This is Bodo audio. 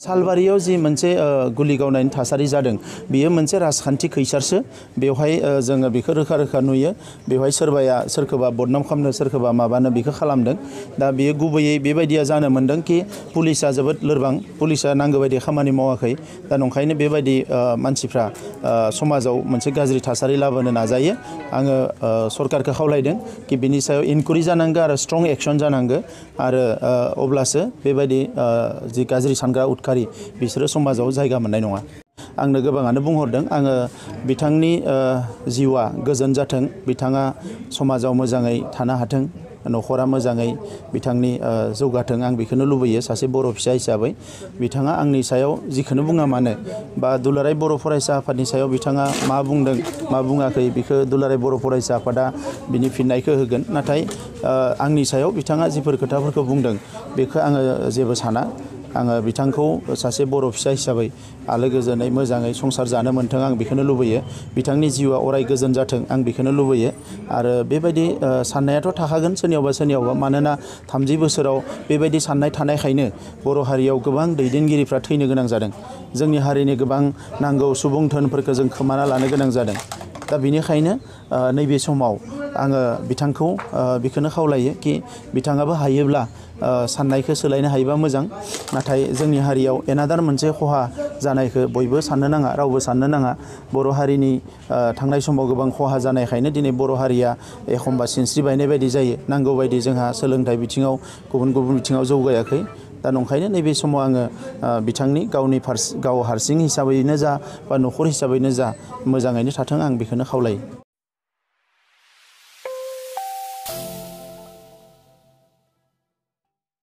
सालबारियाव जि मोनसे गुलि गावनायनि थासारि जादों बेयो मोनसे राजखान्थि खैसारसो बेवहाय जोङो बेखौ रोखा रोखा नुयो बेवहाय सोरबाया सोरखौबा बदनाम खालामनो सोरखौबा माबानो बेखौ खालामदों दा बेयो गुबैयै बेबायदिया जानो मोनदों कि पुलिसा जोबोद लोरबां पुलिसा नांगौ बायदि खामानि मावाखै दा नंखायनो बेबायदि मानसिफ्रा समाजाव मोनसे गाज्रि थासारि लाबोनो नाजायो आङो सरकारखौ खावलायदों कि बिनि सायाव इनकुवारि जानांगौ आरो स्ट्रं एक्शन जानांगौ आरो अब्लासो बेबायदि जि गाज्रि सानग्रा उदखारि बिसोरो समाजाव जायगा मोननाय नङा आंनो गोबाङानो बुंहरदों आङो बिथांनि जिउआ गोजोन जाथों बिथाङा समाजाव मोजाङै थानो हाथों न'खरा मोजाङै बिथांनि जौगाथों आं बेखौनो लुबैयो सासे बर' फिसा हिसाबै बिथाङा आंनि सायाव जिखौनो बुङा मानो बा दुलाराय बर' फरायसा आफादनि सायाव बिथाङा मा बुंदों मा बुङाखै बेखौ दुलाराय बर' फरायसा आफादा बिनि फिननायखौ होगोन नाथाय आंनि सायाव बिथाङा जिफोर खोथाफोरखौ बुंदों बेखौ आङो जेबो साना आङो बिथांखौ सासे बर' फिसा हिसाबै आलो गोजोनै मोजाङै संसार जानो मोन्थों आं बेखौनो लुबैयो बिथांनि जिउआ अराय गोजोन जाथों आं बेखौनो लुबैयो आरो बेबायदि साननायाथ' थाखागोन सोरनियावबा मानोना 30 बोसोराव बेबायदि साननाय थानायखायनो बर' हारियाव गोबां दैदेनगिरिफ्रा थैनो गोनां जादों जोंनि हारिनि गोबां नांगौ सुबुं धोनफोरखौ जों खोमाना लानो गोनां जादों दा बेनिखायनो नैबे समाव आङो बिथांखौ बेखौनो खावलायो कि बिथाङाबो हायोब्ला साननायखौ सोलायनो हायोबा मोजां नाथाय जोंनि हारियाव एनादार मोनसे खहा जानायखौ बयबो साननो नाङा रावबो साननो नाङा बर' हारिनि थांनाय समाव गोबां खहा जानायखायनो दिनै बर' हारिया एखमबा सिनस्रि बायनाय बायदि जायो नांगौ बायदि जोंहा सोलोंथाइ बिथिङाव गुबुन बिथिङाव जौगायाखै दा नंखायनो नैबे समाव आङो बिथांनि गाव हारसिं हिसाबैनो जा बा न'खर हिसाबैनो जा मोजाङैनो थाथों आं बेखौनो खावलायो